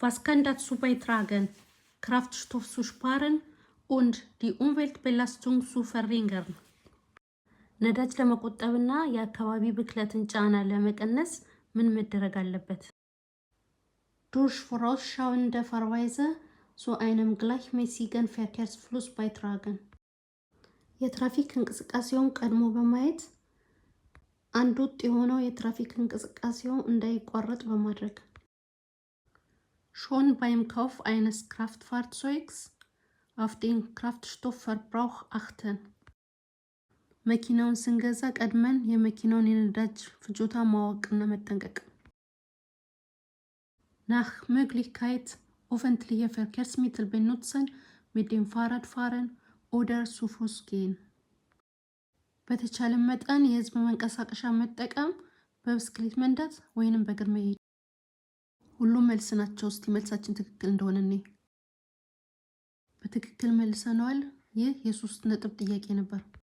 Was kann dazu beitragen, Kraftstoff zu sparen und die Umweltbelastung zu verringern? ነዳጅ ለመቆጠብና የአካባቢ ብክለትን ጫና ለመቀነስ ምን መደረግ አለበት? Durch vorausschauende Fahrweise zu einem gleichmäßigen Verkehrsfluss beitragen. የትራፊክ እንቅስቃሴውን ቀድሞ በማየት አንድ ወጥ የሆነው የትራፊክ እንቅስቃሴው እንዳይቋረጥ በማድረግ። Schon beim Kauf eines Kraftfahrzeugs auf den Kraftstoffverbrauch achten. መኪናውን ስንገዛ ቀድመን የመኪናውን የነዳጅ ፍጆታ ማወቅና መጠንቀቅ። Nach Möglichkeit öffentliche Verkehrsmittel benutzen, mit dem Fahrrad fahren oder zu Fuß gehen. በተቻለ መጠን የህዝብ መንቀሳቀሻ መጠቀም፣ በብስክሌት መንዳት ወይንም በእግር መሄድ። ሁሉም መልስ ናቸው። እስቲ መልሳችን ትክክል እንደሆነ እኔ በትክክል መልሰነዋል። ይህ የ3 ነጥብ ጥያቄ ነበር።